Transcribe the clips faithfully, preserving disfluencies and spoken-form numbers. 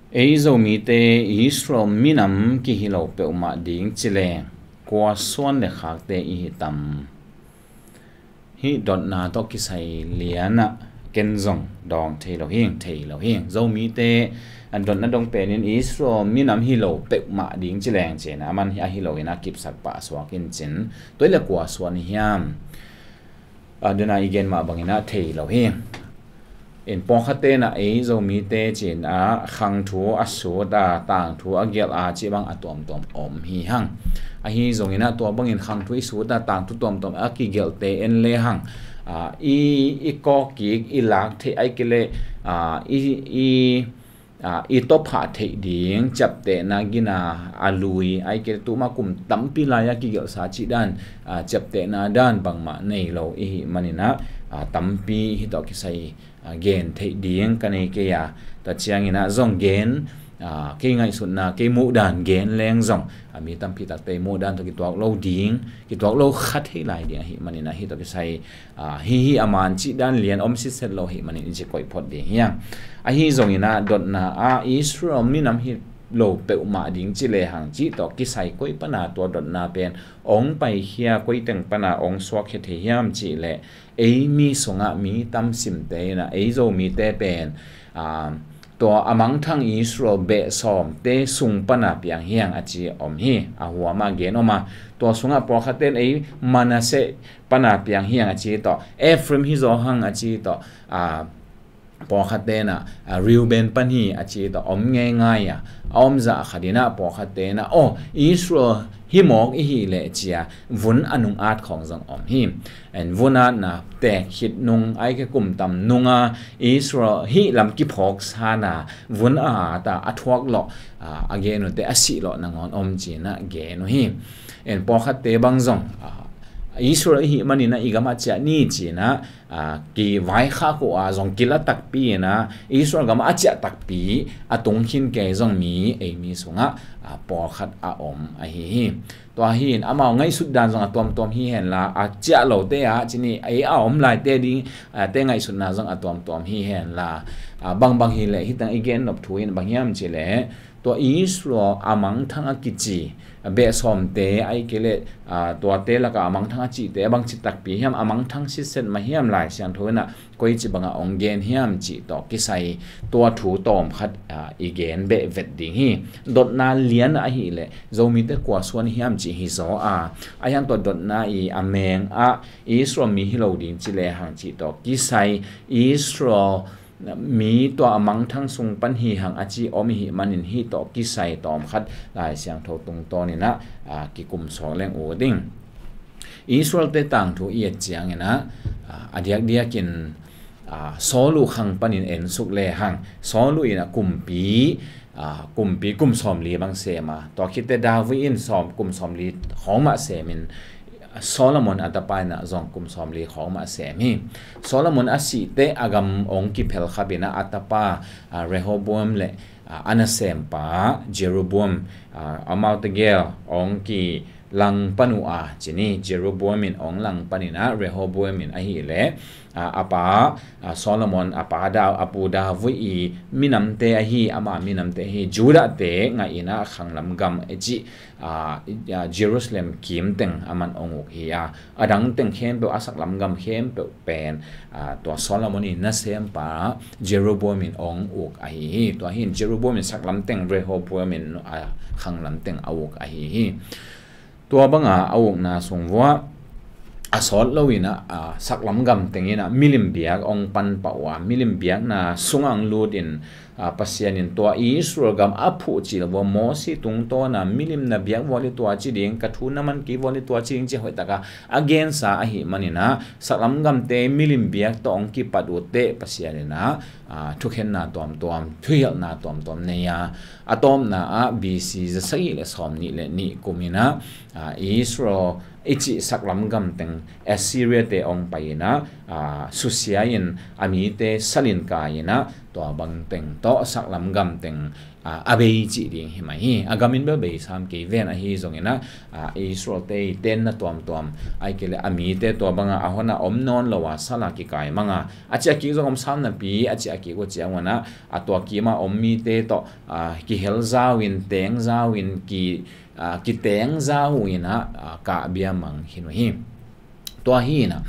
Ei Zomite Israel minam kihi lo peuhmah ding ci leng kua suan le khakte i hi tam? Hih dotna tawh kisai lianah ken zong dawng thei lo hing, thei lo hing. Zomite a dotna dong penin Israel minam hi lo peuhmah ding ci leng cin a man hi a hi lo in a kipsak pah suak in cin tua le kua suan i hiam? A dena i gen mah bangin a thei lo hi. In pawlkhat tenah ei Zomite cin a khangthu a sut a tangthu a gelh a cih bang a tuamtuam om hi hang. Ahi zongin a tua bangin khangthu i sut a tangthu tuamtuam a kigelhte en le hang. A, i, i kawkkik i lak theih ai kile, a, i, i, a, i tawphah theih ding ciaptehna gina a lui ai kile tuma kum tampi lai a kigelhsa cih dan, a, ciaptehna dan bangmah nei lo i hih manin a, a, tampi hih tawh kisai a, gen theih ding ka nei kei a, tua ciangin a zong gen, a, kei ngaihsutna, kei muhdan gen leng zong, a, mi tampi takte i muhdan tawh kituak lo ding, kituak lo kha thei lai ding ahih manin a hih tawh kisai, a, hih hi a man cih dan lian om sitset lo ahih manin i ci koih phot ding hiang. Ahi zongin a dotna a Israel minam hi lo peuhmah ding ci le hang cih tawh kisai koi pana tua dotna pen ong paikhia koi teng pana ong suakkhia thei hiam cih leh ei mi sungah mi tamsimte in a ei Zomite pen, a, tua a mangthang Israel beh sawmte sung pana piang hiang a ci om hi. A huam a gen om a, tua sungah pawlkhat ten ei Manasseh pana piang hiang a ci tawh, Ephraim hi zaw hang a ci tawh, a, pawlkhat tenah, a, Reuben pan hi a ci tawh om ngeingai a, a om zah khat in a pawlkhat tenah, aw, Israel hi mawk i hih leh cia vun a nung at khawng zong om hi. En vun atna tek khit nung ai ke kum tam nunga Israel hih lam kiphawk sana vun a ata a thuak lawh, a, a gen uhte a sih lawh nangawn om cina gen uh hi. En pawlkhatte bang zong, a, Israel i hih manin a i gam a ciah ni cina, a, kivaikhak uh a zong kila takpi in a Israel gam a ciah takpi a tung khin kei zong mi ei mi sungah, a, pawlkhat a om ahi hi. Tua hi in amau ngaihsut dan zong a tuamtuam hi henla a ciah lote a cini ei a om laite ding, a, te ngaihsutna zong a tuamtuam hi henla, a, bangbang hi leh hitang i gen nop thu in bang hiam ci leh tua Israel a mangthang a kici, a, beh sawmte ai ke le, a, tuate laka a mangthang a cihte a bangci takpi hiam a mangthang sitset mah hiam Lai Siangtho in a koici banga ong gen hiam cih tawh kisai tua thu tawm khat, a, i gen beh vet ding hi. Dotna lian ahih leh Zomite kua suan hiam cih hi zaw a, a hiang tawh dotna i a meng ah Israel mi hi lo ding ci le hang cih tawh kisai Israel mi tua a mangthang sung pan hi hang a ci om i hih manin hih tawh kisai tawm khat Lai Siangtho tungtawn in a, a, kikum sawk leng uh ding. Israel te tangthu i et ciangin a, a, a diakdiakin, a, Saul uh khang panin en suk le hang Saul uh in a kumpi, a, kumpi kum sawmli bang sem a, tua khitte David in sawm, kum sawmli khawng mah semin Solomon a tapa in a zong kum sawmli khawng mah sem hi. Solomon a sih teh a gam ong kiphel khap in a, a tapa, a, Rehoboam le, a, a nasempa Jeroboam, a, amaute gel ong kilang pan uh a cini Jeroboam in ong lang pan in a Rehoboam in ahih leh, a, a pa, a, Solomon a pa Da, a pu David i minamte ahi, ama minamte ahi Judah te ngaih in a khanglam gam e cih, a, a, Jerusalem kim teng aman ong uk hi a, a dang teng khempeuh a saklam gam khempeuh pen, a, tua Solomon i nasempa Jeroboam in ong uk ahi hi. Tua hin Jeroboam in saklam teng Rehoboam in, a, khanglam teng a uk ahi hi. Tua banga a ukna sung vua a sawt lo in a, a, saklam gam teng in a milim biak ong pan pah uh a, milim biakna sungah lut in, a, Pasian in tua Israel gam a phuh cil vua Mosi tungtawn a milim na biak vua le tua ci ding, ka thu na man kei vua le tua ci ding ci hoih taka a gensa ahih manin a saklam gamte milim biak tawh ong kipat uh teh Pasian in a, a, thukhenna tuamtuam, thuhialhna tuamtuam nei a, a tawpna ah B C za sagih le sawm nih le nih kum in a, a, Israel i cih saklam gam teng Assyria te ong pai in a, a, susia in a mite salin kai in a, tua bang teng tawh saklam gam teng a, a bei cih ding hi mai hi. A gam in bel bei sam kei ven ahi zongin ah, a, Israel te i tenna tuamtuam, ai kei le a mite tua banga a hona om nawn lo a sala kikai manga a ciah kik zong om sam napi a ciah kik uh ciang un ah, a tua kima om mite tawh, a, kihel zau in, teng zau in, ki, a, kiteng zau in ah, a, kahbia mang khin uh hi. Tua hi in ah,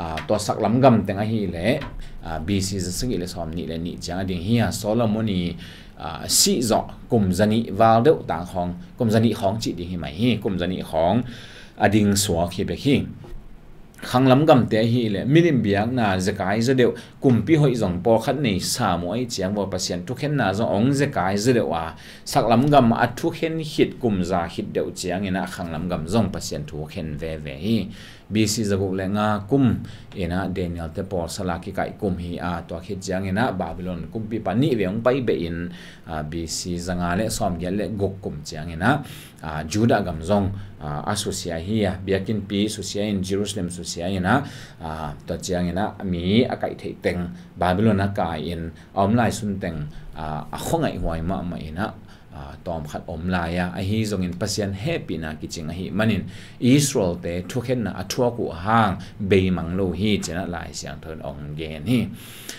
a, tua saklam gam teng ahih leh, a, B C za sagih le sawm nih le nih ciang a ding hi a, Solomon i, a, sih zawh kum za nih val deuh tang khawng, kum za nih khawng cih ding hi mai hi, kum za nih khawng a ding suak hi bek hi. Khanglam gamte ahih leh milim biakna zekai zaw deuh, kumpi hoih zong pawlkhat nei sam uh ahih ciang ua Pasian thukhenna zong hong zekai zaw deuh a, saklam gam a thukhen khit kum za khit deuh ciangin ah khanglam gam zong Pasian thukhen veve hi. B C zaguk le nga kum in ah Daniel te pawl sala kikaih kum hi a, tua khit ciangin ah Babylon kumpipa nih vei hong pai behin, a, B C zanga le sawmgiat le guk kum ciangin ah, a, Judah gam zong, a, a susia hi a, biakinnpi susia in, Jerusalem susia in ah, a, tua ciangin ah mi a kaih theih teng Babylon a kai in a om lai sun teng, a, a khuangaih huai mahmah in ah, a, tawmkhat om lai a, ahi zongin Pasian hehpihna kicing ahih manin Israel te thukhenna a thuak uh hang beimang lo hi ci-in ah Lai Siangtho in hong gen hi.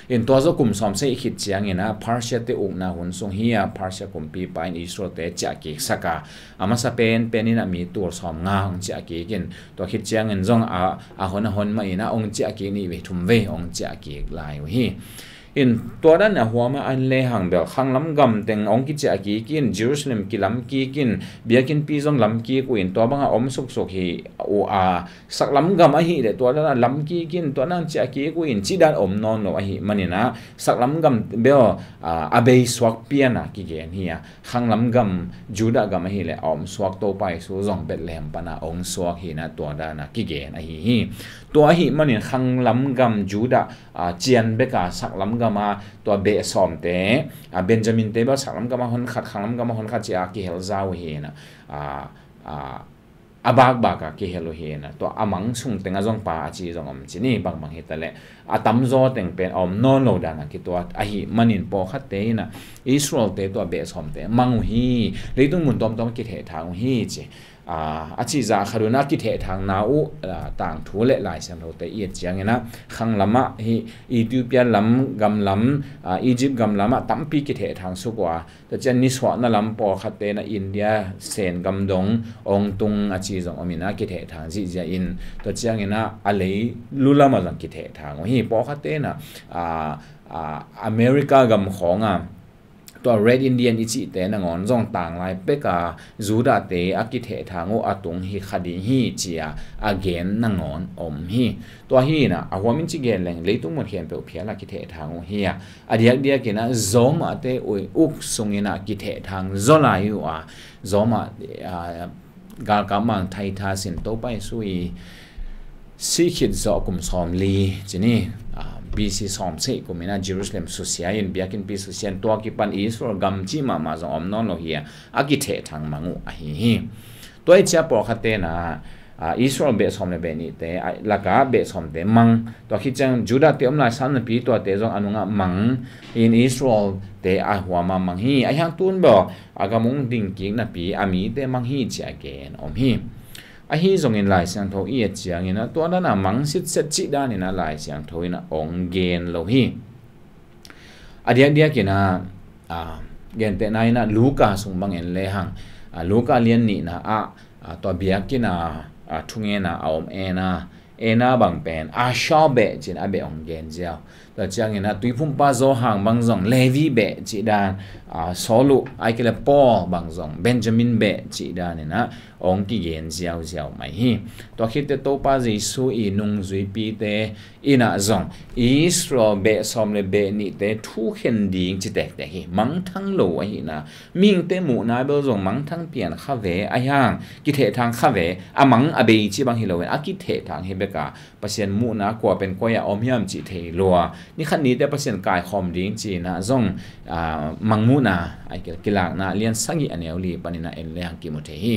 In tua zaw kum sawm sagih khit ciangin ah Persia te ukna hun sung hi a, Persia kumpipa in Israel te ciah kik sak a, a masa penpen in ah mi tul sawm nga hong ciah kik in, tua khit ciangin zong a, a hon a hon mah in ah hong ciah kik nih vei thum vei hong ciah kik lai uh hi. In tua dan a huam a en lehang bel khanglam gam teng hong kiciah kik in, Jerusalem kilam kik in, biakinnpi zong lam kik uh in, tua banga om suksuk hi uh a, saklam gam ahih leh tua dan a lam kik in, tua dan ciah kik uh in cih dan om nawn lo ahih manin ah saklam gam bel, a, a bei suak pian a kigen hi a, khanglam gam Judah gam ahih leh a om suak Topa Jesu zong Bethlehem pan a hong suak hi in ah tua dan a kigen ahi hi. Tua ahih manin khanglam gam Judah, a, cian bek a saklam gam a tua beh sawmte, a, Benjamin te bel saklam gam a hon khat, khanglam gam a hon khat ci a kihel zau hi in ah, a, a, a bakbak a kihel uh hi in ah, tua a mang sung teng a zong pa a ci zong om ci ni, bangbang hi ta leh a tamzaw teng pen a om nawn lo dan a kituat ahih manin pawlkhatte in ah Israel te tua beh sawmte mang uh hi, leitung mun tuamtuam a kithehthang uh hi ci. A, a cih zah khat un a kithehthangna uh, a, tangthu le Lai Siangtho te i et ciangin ah khanglam ah hi, Ethiopia lam, gam lam, a, Egypt gam lam ah tampi kithehthang suk uh a, tua ciang nisuahna lam pawlkhatte in ah India sen gam dong hong tung a ci zong om in ah kithehthang zihziah in, tua ciangin ah a lei lu lam ah zong kithehthang uh hi. Pawlkhatte in ah, a, a, America gam khawng a tua Red Indian i cihte nangawn zong tanglai pek a Judah te a kithehthang uh a tung hi kha ding hi ci a a gen nangawn om hi. Tua hi in ah a huam in ci gen leng leitung mun khempeuh phial a kithehthang uh hi a, a diakdiak in ah Roma te uk sung in ah kithehthang zaw lai uh a, Roma, a, galkap mang Titus in Topa Jesu i sih khit zawh kum sawmli ci ni, a, B C sawm sagih kum in ah Jerusalem susia in, biakinnpi susia in, tua kipan Israel gam cih mahmah zong om nawn lo hi a, a kithehthang mang uh ahi hi. Tua i ciang pawlkhatte in ah, a, Israel beh sawm le beh nihte, a, lak ah beh sawmte mang, tua khit ciang Judah te om lai sam napi tuate zong a nung ah mang in Israel te a huam a mang hi. Ahi hang tun bel a gam hong ding kik napi a mite mang hi ci a gen om hi. Ahi zongin Lai Siangtho i et ciangin ah tua dan a mang sitset cih dan in ah Lai Siangtho in ah hong gen lo hi. A diakdiak in ah, a, gentehna in ah Luka sung bang en lehang, a, Luka lian nihna ah, a, tua biakinn a, a, thungen a a om Anna, Anna bang pen Asher beh ci in a beh hong gen ziau. Tua ciangin ah Tuiphumpa Johan bang zong Levi beh cih dan, a, Saul uh, ai kei le Paul bang zong Benjamin beh cih dan in ah hong kigen ziauziau mai hi. Tua khit teh Topa Jesu i nungzuipite in ah zong Israel beh sawm le beh nihte thukhen ding ci tektek hi. Mangthang lo ahihna, mihingte muhna bel zong mangthang pian kha ve, ahi hang kithehthang kha ve, a mang a bei ci bang hi lo in a kithehthang hi bek a, Pasian muhna kua pen koi ah om hiam cih thei lua. Ni khat ni teh Pasian kaikhawm ding ci in ah zong, a, Mangmuhna, ai kei le Kilakna lian sagih a neu li panin ah en lehang kimu thei hi.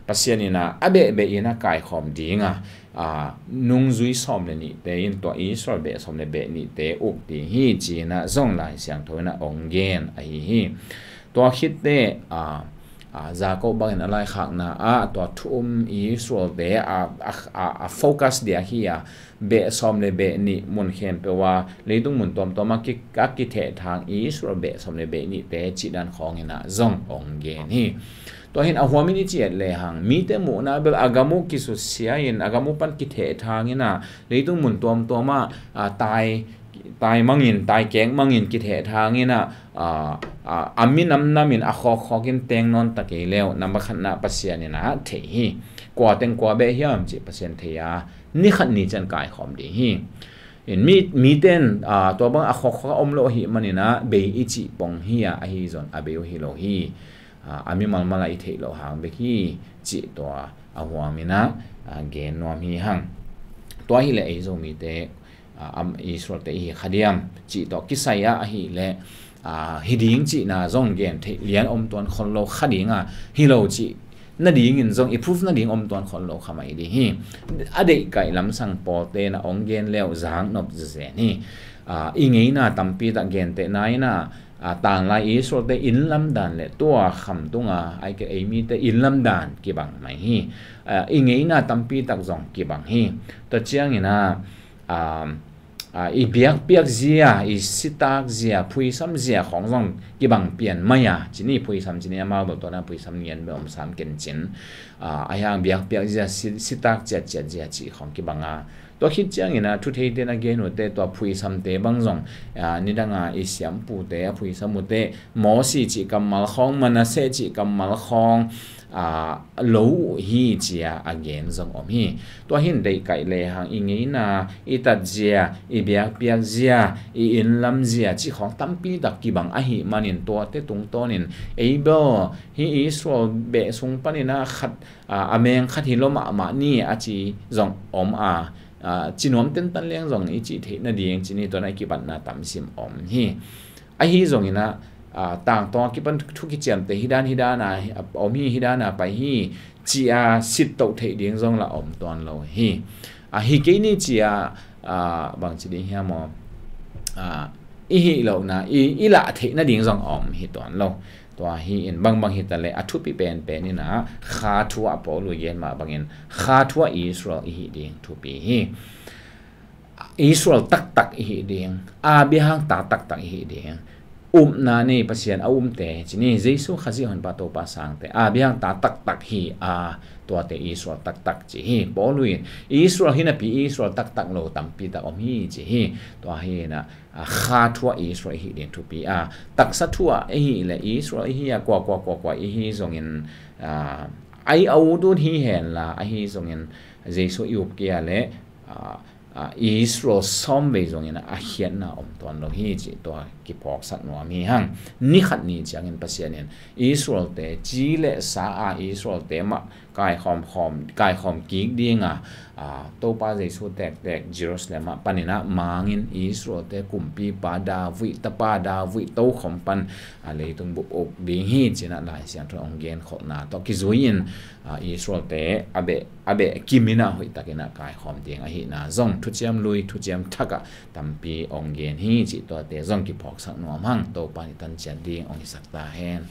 Pasian in a, a behbeh in a kaikhawm ding a, a, nungzui sawm le nihte in tua Israel beh sawm le beh nihte uk ding hi ci-in a zong Lai Siangtho in a ong gen ahi hi. Tua khitte, a, a, Jacob bangin a laikhakna ah tua thu um Israelte a, a, a, a focus diak hi a, beh sawm le beh nih mun khempeuh a leitung mun tuamtuam a ki, a kithehthang Israel beh sawm le beh nihte cih dan khawng in a zong ong gen hi. Tua hin a huamin i ciat lehang mite muhna bel a gam uh kisusia in a gam uh pan kithehthang in a leitung mun tuamtuam ah, a, tai, tai mangin, tai kek mangin kithehthang in a, a, a, a minam nam in a khawkkhawk in teng nawn ta kei leu, nambat khatna Pasian in a theih hi. Kua teng kua beh hiam cih Pasian thei a, ni khat ni ciang kaikhawm ding hi. In mi, mite in, a, tua bang a khawkkhawk a om lo ahih manin a bei i cih pong hi a, ahi zong a bei uh hi lo hi. A, a mimal mal a i theih loh hang bek hi cih tua a huamin a, a, gen nuam hi hang. Tua hileh ei Zomite, a, am Israelte i hi kha diam cih tawh kisai a ahileh, a, hi ding cihna zong gen theih lian om tuan khol lo kha ding a, hi lo cih nadingin zong i proof nading om tuan khol lo kha mai ding hi. A deihkaih lamsang pawlte'n a ong gen leu zaknop zezen hi. A, i ngeina tampi tak gentehna in a, a, tanglai Israelte innlam dan le tua khamtung a, ai ke ei mite innlam dan kibang mai hi. A, i ngeina tampi tak zong kibang hi. Tua ciangin a, a, a, i biakpiak zia, i sitak zia, phuisam zia khawng zong kibang pian mai a, ci ni phuisam ci ni amau bel tua na phuisam nian bel om sam ken cin. A, a hiang biakpiak zia, si, sitak ciatciat zia cih khawng kibang a. Tua khit ciangin a, thutheite na gen uhte tua phuisamte bang zong, a, nidang a i siampute a phuisam uhte, Mosi cih kammal khawng, Manasseh cih kammal khawng, a, lo uh hi ci a, a gen zong om hi. Tua hin deihkaih lehang i ngeina, i tatzia, i biakpiak zia, i innlam zia cih khawng tampi tak kibang ahih manin tuate tungtawnin ei bel hi Israel beh sung panin a khat, a, a meng khat hi lo mahmah ni a ci zong om a, a, ci nuam tentan leng zong i cih theih nading ci ni tua na i kipatna tamsim om hi. Ahi zongin a, a, tangtawng a kipan thu kiciamteh hi dan hi dan a, a, om hi hi dan a pai hi ci a sit toh theih ding zong la om tuan lo hi. A, hi kei ni ci a, a, bang ci ding hiam aw? A, i hih lohna, i, i lah theih nading zong om hi tuan lo. Tua hi in bangbang hi ta leh a thupi penpen in a kha thu ah Paul uh gen mah bangin kha thu ah Israel i hih ding thupi hi. Israel taktak i hih ding, Abraham ta taktak i hih ding. Upna nei Pasian a umte ci ni, Jesu Khazih Honpa Topa sangte Abraham ta taktak hi a, tuate Israel taktak ci hi. Paul uh in Israel hi napi Israel taktak lo tampi tak om hi ci hi. Tua hi na, a, kha thu ah Israel i hih ding thupi a, taksa thu ah i hih leh Israel i hi a, kua kua kua kua i hi zongin, a, ai a ut ut hi hen la, ahi zongin Jesu i up kei a leh, a, a, Israel sawm vei zongin a khiatna om tuan lo hi cih tua kiphawksak nuam hi hang. Ni khat ni ciangin Pasian in Israelte ci le sa a Israelte mah kaikhawm khawm, kaikhawm kik ding a, a, Topa Jesu tektek Jerusalem ah panin a mangin Israelte kumpipa David, tapa David tokhom pan, a, leitung bup uk ding hi ci-in a Lai Siangtho ong genkholhna tawh kizui in, a, Israelte a beh, a beh kim in a hoih takin a kaikhawm ding ahihna zong thuciam lui, thuciam thak ah tampi ong gen hi cih tuate zong kiphawksak nuam hang. Topa in i tan ciat ding ong hisak ta hen.